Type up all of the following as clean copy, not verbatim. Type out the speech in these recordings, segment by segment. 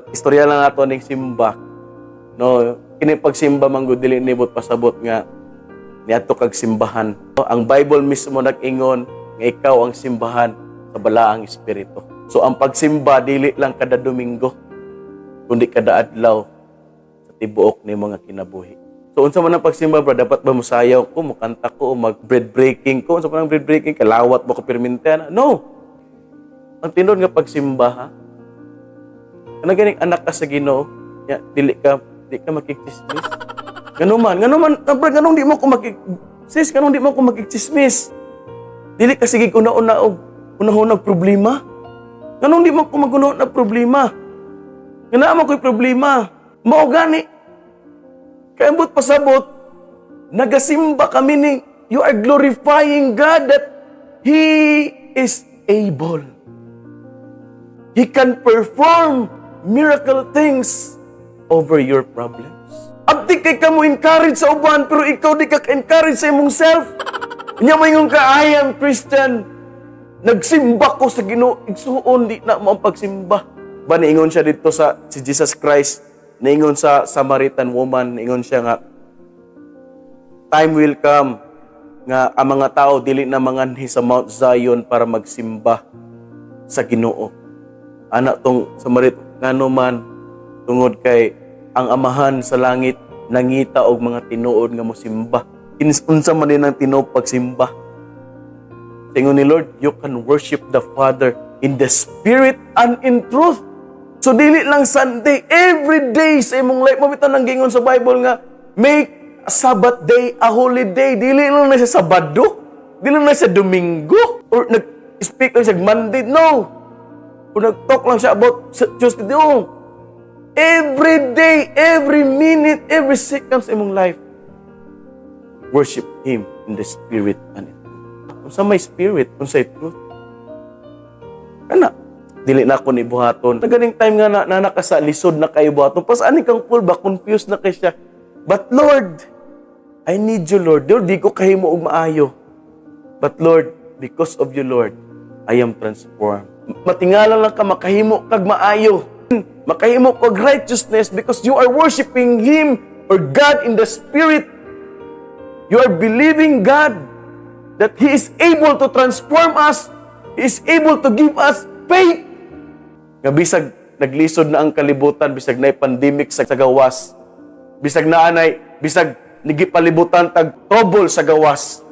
Istorya lang nato ning simba. No, kini pagsimba man gud, dili nibot pasabot nga niadto kag simbahan. Ang Bible mismo nag-ingon nga ikaw ang simbahan sa Balaang Espiritu. So ang pagsimba, dili lang kada Domingo, kundi kada adlaw sa tibuok ni mga kinabuhi. So unsa man ang pagsimba, bro, dapat ba musayaw ko, mukanta ko, o mag bread breaking ko? Unsa man ang bread breaking? Kalawat mo ko pirmente ana? No. Ang tinuod nga pagsimba, ha? Kana ganing anak ka sa Ginoo, ya, dili ka di ka makikchismis. Ngano man, ngano man, bro, nganong di mo ko makik sis, nganong di mo ko makikchismis? Dili ka sige una-una og unahon og problema. Nganong di mo ko maguna og problema? Nga naa man ko'y problema. Mao gani. Kaya ambot pasabot, nagasimba kami ni you are glorifying God that He is able. He can perform miracle things over your problems. Abdi kay ka mo encourage sa uban, pero ikaw di ka encourage sa imong self. Nya moingon ka, "I am Christian. Nagsimba ko sa Ginoo." Igsuon, di na mo ang pagsimba. Ba niingon siya dito sa si Jesus Christ, niingon sa Samaritan woman, niingon siya nga time will come nga ang mga tao dili na manganhi sa Mount Zion para magsimba sa Ginoo. Ana tong Samaritan, ngano man? Tungod kay ang Amahan sa langit nangita og mga tinuod nga mosimba. Unsa man din ang tinuod pagsimba? Tingon ni Lord, you can worship the Father in the Spirit and in truth. So dili lang Sunday, every day sa imong life mo bitaw nang gingon sa Bible nga make Sabbath day a holy day. Dili lang na sa Sabado, dili lang na sa Domingo or nag-speak lang siya Monday. No. Or nag-talk lang siya about Tuesday. No. Every day, every minute, every second sa imong life, worship Him in the Spirit and in truth. Unsa may spirit, unsay truth? Kana, dili na ako ni buhaton. Na ganing time nga na naka sa lisod na kayo buhaton. Pas ani kang full ba, confused na kay siya. But Lord, I need you, Lord. Lord, di ko kahimo og maayo. But Lord, because of you, Lord, I am transformed. Matingala lang ka makahimo kag maayo. Makahimo kag righteousness because you are worshiping Him or God in the Spirit. You are believing God that He is able to transform us. He is able to give us faith. Nga bisag naglisod na ang kalibutan, bisag naay pandemic sa gawas, bisag naanay, bisag nigipalibutan tag trouble sa gawas,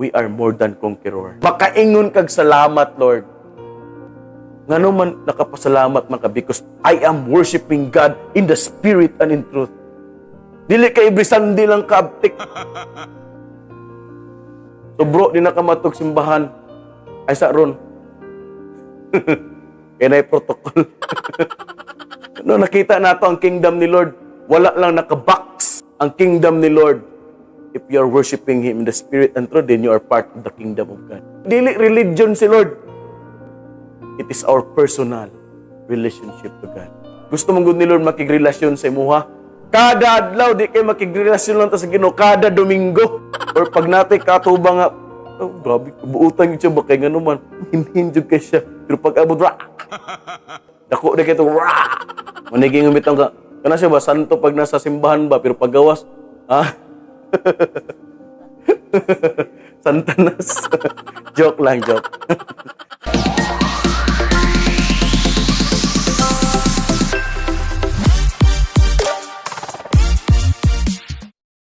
we are more than conqueror. Makaingon kag salamat, Lord. Ngano man nakapasalamat man ka? Because I am worshiping God in the Spirit and in truth. Dili ka every Sunday lang kaabtik. So bro, di na ka matug simbahan. Ay sa ron. Kaya na protocol. No, nakita nato ang kingdom ni Lord. Wala lang naka-box ang kingdom ni Lord. If you are worshiping Him in the Spirit and truth, then you are part of the kingdom of God. Dili religion si Lord. It is our personal relationship to God. Gusto mong gud ni Lord makigrelasyon sa imuha. Kada adlaw, di kay makigrelasyon lang ta sa Ginoo kada Domingo. Or pag natay katubang nga, "Oh, grabe, buutan yun siya ba kay ngano man, hinhin jud kay siya." Pero pag abot, ra, dako na kay to, ra. Maniging umitong ka, kana siya ba, santo pag nasa simbahan ba, pero pag gawas, ah, Santanas. Joke lang, joke.